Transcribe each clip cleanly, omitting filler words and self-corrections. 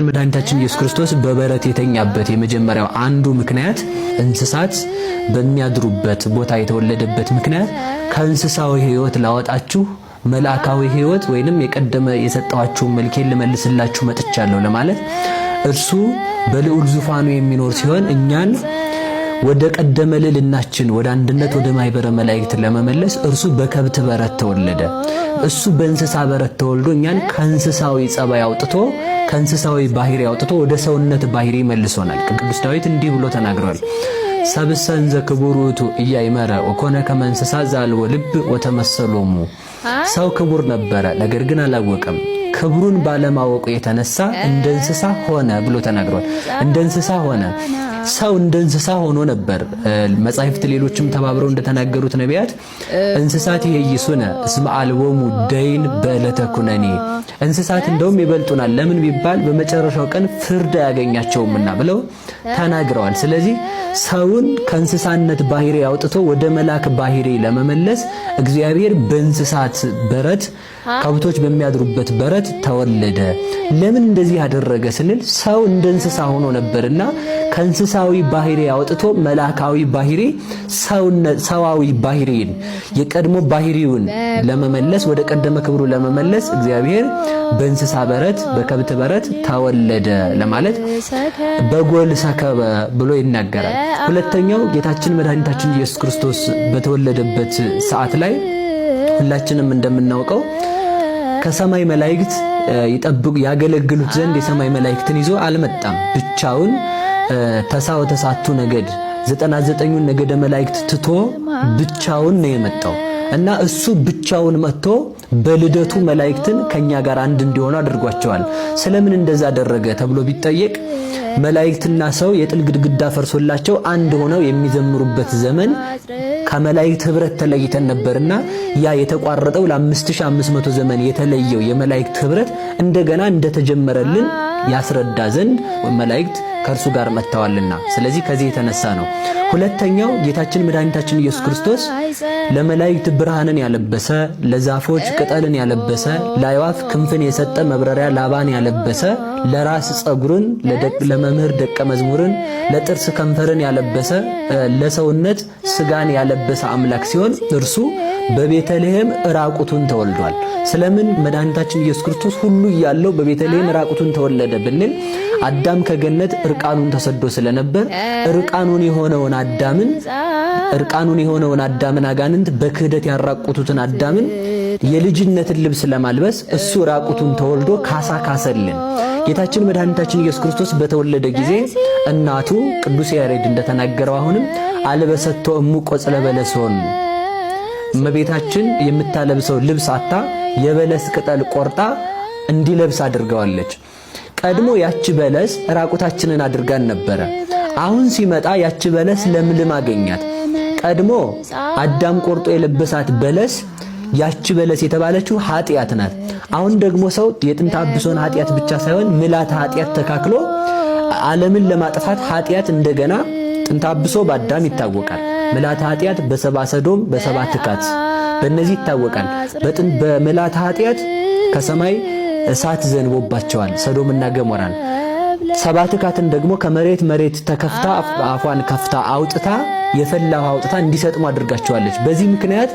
መድኃኒታችን ኢየሱስ ክርስቶስ በበረት የተኛበት የመጀመሪያው አንዱ ምክንያት፣ እንስሳት በሚያድሩበት ቦታ የተወለደበት ምክንያት፣ ከእንስሳዊ ሕይወት ላወጣችሁ መልአካዊ ሕይወት ወይንም የቀደመ የሰጠኋችሁን መልኬን ልመልስላችሁ መጥቻለሁ ለማለት፣ እርሱ በልዑል ዙፋኑ የሚኖር ሲሆን እኛን ወደ ቀደመ ልዕልናችን፣ ወደ አንድነት፣ ወደ ማኅበረ መላእክት ለመመለስ እርሱ በከብት በረት ተወለደ። እሱ በእንስሳ በረት ተወልዶ እኛን ከእንስሳዊ ጸባይ አውጥቶ፣ ከእንስሳዊ ባህሪ አውጥቶ ወደ ሰውነት ባህሪ መልሶናል። ቅዱስ ዳዊት እንዲህ ብሎ ተናግሯል። ሰብእሰ እንዘ ክቡር ውእቱ ኢያእመረ ወኮነ ከመ እንስሳ ዘአልቦ ልብ ወተመሰሎሙ። ሰው ክቡር ነበረ፣ ነገር ግን አላወቀም። ክብሩን ባለማወቁ የተነሳ እንደ እንስሳ ሆነ ብሎ ተናግሯል። እንደ እንስሳ ሆነ። ሰው እንደ እንስሳ ሆኖ ነበር። መጻሕፍት ሌሎችም ተባብረው እንደተናገሩት ነቢያት እንስሳት ይኄይሱነ እስመ አልቦሙ ደይን በዕለተ ኩነኔ፣ እንስሳት እንደውም ይበልጡናል፣ ለምን ቢባል በመጨረሻው ቀን ፍርድ አያገኛቸውምና ብለው ተናግረዋል። ስለዚህ ሰውን ከእንስሳነት ባህሪ አውጥቶ ወደ መልአክ ባህሪ ለመመለስ እግዚአብሔር በእንስሳት በረት፣ ከብቶች በሚያድሩበት በረት ተወለደ። ለምን እንደዚህ ያደረገ ስንል ሰው እንደ እንስሳ ሆኖ ነበርና ከእንስሳዊ ባህሪ አውጥቶ መልአካዊ ባህሪ፣ ሰዋዊ ባህሪን፣ የቀድሞ ባህሪውን ለመመለስ፣ ወደ ቀደመ ክብሩ ለመመለስ እግዚአብሔር በእንስሳ በረት፣ በከብት በረት ተወለደ ለማለት በጎል ሰከበ ብሎ ይናገራል። ሁለተኛው ጌታችን መድኃኒታችን ኢየሱስ ክርስቶስ በተወለደበት ሰዓት ላይ ሁላችንም እንደምናውቀው ከሰማይ መላእክት ይጠብቁ ያገለግሉት ዘንድ የሰማይ መላእክትን ይዞ አልመጣም። ብቻውን ተሳ ወተሳቱ ነገድ፣ 99ኙን ነገደ መላእክት ትቶ ብቻውን ነው የመጣው እና እሱ ብቻውን መጥቶ በልደቱ መላእክትን ከኛ ጋር አንድ እንዲሆኑ አድርጓቸዋል። ስለምን እንደዛ አደረገ ተብሎ ቢጠየቅ መላእክትና ሰው የጥል ግድግዳ ፈርሶላቸው አንድ ሆነው የሚዘምሩበት ዘመን፣ ከመላእክት ህብረት ተለይተን ነበርና ያ የተቋረጠው ለ5500 ዘመን የተለየው የመላእክት ህብረት እንደገና እንደተጀመረልን ያስረዳ ዘንድ መላእክት ከእርሱ ጋር መጥተዋልና። ስለዚህ ከዚህ የተነሳ ነው። ሁለተኛው ጌታችን መድኃኒታችን ኢየሱስ ክርስቶስ ለመላእክት ብርሃንን ያለበሰ፣ ለዛፎች ቅጠልን ያለበሰ፣ ለአዕዋፍ ክንፍን የሰጠ፣ መብረሪያ ላባን ያለበሰ፣ ለራስ ጸጉርን፣ ለመምህር ደቀ መዝሙርን፣ ለጥርስ ከንፈርን ያለበሰ፣ ለሰውነት ስጋን ያለበሰ አምላክ ሲሆን እርሱ በቤተልሔም ራቁቱን ተወልዷል። ስለምን መድኃኒታችን ኢየሱስ ክርስቶስ ሁሉ እያለው በቤተልሔም ራቁቱን ተወለደ ብንል አዳም ከገነት እርቃኑን ተሰዶ ስለነበር እርቃኑን የሆነውን አዳምን፣ አጋንንት በክህደት ያራቁቱትን አዳምን የልጅነትን ልብስ ለማልበስ እሱ ራቁቱን ተወልዶ ካሳ ካሰልን። ጌታችን መድኃኒታችን ኢየሱስ ክርስቶስ በተወለደ ጊዜ እናቱ፣ ቅዱስ ያሬድ እንደተናገረው አሁንም፣ አልበሰቶ እሙ ቆጽለ በለሶን፣ እመቤታችን የምታለብሰው ልብስ አጥታ የበለስ ቅጠል ቆርጣ እንዲለብስ አድርገዋለች። ቀድሞ ያቺ በለስ ራቁታችንን አድርጋን ነበረ። አሁን ሲመጣ ያቺ በለስ ለምልማ አገኛት። ቀድሞ አዳም ቆርጦ የለበሳት በለስ፣ ያቺ በለስ የተባለችው ኃጢአት ናት። አሁን ደግሞ ሰው የጥንተ አብሶን ኃጢአት ብቻ ሳይሆን ምልዓተ ኃጢአት ተካክሎ ዓለምን ለማጥፋት ኃጢአት እንደገና፣ ጥንተ አብሶ በአዳም ይታወቃል። ምልዓተ ኃጢአት በሰባ ሰዶም፣ በሰባ ትካት፣ በእነዚህ ይታወቃል። በምልዓተ ኃጢአት ከሰማይ እሳት ዘንቦባቸዋል ሰዶምና ገሞራን። ሰባ ትካትን ደግሞ ከመሬት መሬት ተከፍታ አፏን ከፍታ አውጥታ፣ የፈላ ውሃ አውጥታ እንዲሰጥሙ አድርጋቸዋለች። በዚህ ምክንያት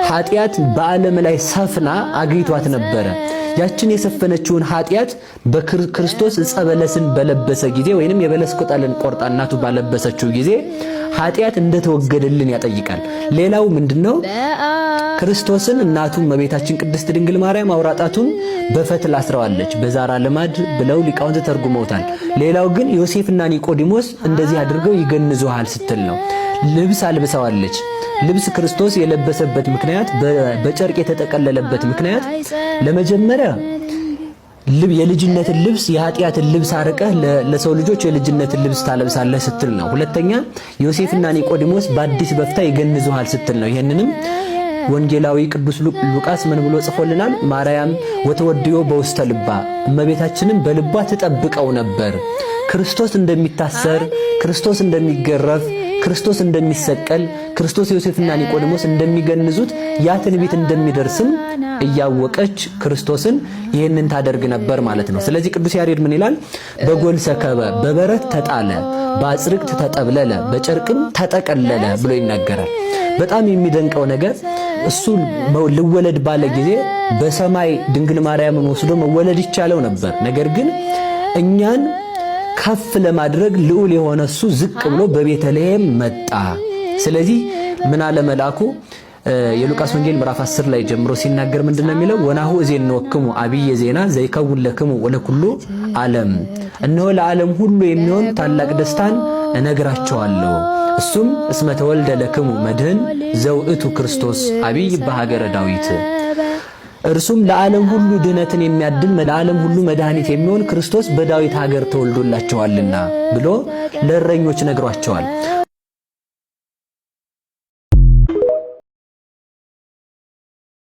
ኃጢአት በዓለም ላይ ሰፍና አግኝቷት ነበረ። ያችን የሰፈነችውን ኃጢአት በክርስቶስ ዕፀ በለስን በለበሰ ጊዜ ወይንም የበለስ ቅጠልን ቆርጣ እናቱ ባለበሰችው ጊዜ ኃጢአት እንደተወገደልን ያጠይቃል። ሌላው ምንድነው? ክርስቶስን እናቱ እመቤታችን ቅድስት ድንግል ማርያም አውራጣቱን በፈትል አስረዋለች። በዛራ ልማድ ብለው ሊቃውንት ተርጉመውታል። ሌላው ግን ዮሴፍና ኒቆዲሞስ እንደዚህ አድርገው ይገንዙሃል ስትል ነው። ልብስ አልብሰዋለች። ልብስ ክርስቶስ የለበሰበት ምክንያት፣ በጨርቅ የተጠቀለለበት ምክንያት፣ ለመጀመሪያ የልጅነትን ልብስ፣ የኃጢአትን ልብስ አርቀህ ለሰው ልጆች የልጅነትን ልብስ ታለብሳለህ ስትል ነው። ሁለተኛ ዮሴፍና ኒቆዲሞስ በአዲስ በፍታ ይገንዙሃል ስትል ነው። ይህንንም ወንጌላዊ ቅዱስ ሉቃስ ምን ብሎ ጽፎልናል? ማርያም ወተወድዮ በውስተ ልባ፣ እመቤታችንም በልቧ ትጠብቀው ነበር። ክርስቶስ እንደሚታሰር፣ ክርስቶስ እንደሚገረፍ፣ ክርስቶስ እንደሚሰቀል፣ ክርስቶስ ዮሴፍና ኒቆዲሞስ እንደሚገንዙት፣ ያ ትንቢት እንደሚደርስም እያወቀች ክርስቶስን ይህንን ታደርግ ነበር ማለት ነው። ስለዚህ ቅዱስ ያሬድ ምን ይላል? በጎል ሰከበ፣ በበረት ተጣለ፣ በአጽርቅት ተጠብለለ፣ በጨርቅም ተጠቀለለ ብሎ ይናገራል። በጣም የሚደንቀው ነገር እሱ ልወለድ ባለ ጊዜ በሰማይ ድንግል ማርያምን ወስዶ መወለድ ይቻለው ነበር። ነገር ግን እኛን ከፍ ለማድረግ ልዑል የሆነ እሱ ዝቅ ብሎ በቤተልሔም መጣ። ስለዚህ ምን አለ መልአኩ? የሉቃስ ወንጌል ምዕራፍ 10 ላይ ጀምሮ ሲናገር ምንድነው የሚለው? ወናሁ እዜንወክሙ አብየ ዜና ዘይከውን ለክሙ ወለኩሉ ዓለም፣ እነሆ ለዓለም ሁሉ የሚሆን ታላቅ ደስታን እነግራቸዋለሁ። እሱም እስመ ተወልደ ለክሙ መድህን ዘውእቱ ክርስቶስ አብይ በሀገረ ዳዊት፣ እርሱም ለዓለም ሁሉ ድነትን የሚያድል፣ ለዓለም ሁሉ መድኃኒት የሚሆን ክርስቶስ በዳዊት ሀገር ተወልዶላቸዋልና ብሎ ለእረኞች ነግሯቸዋል።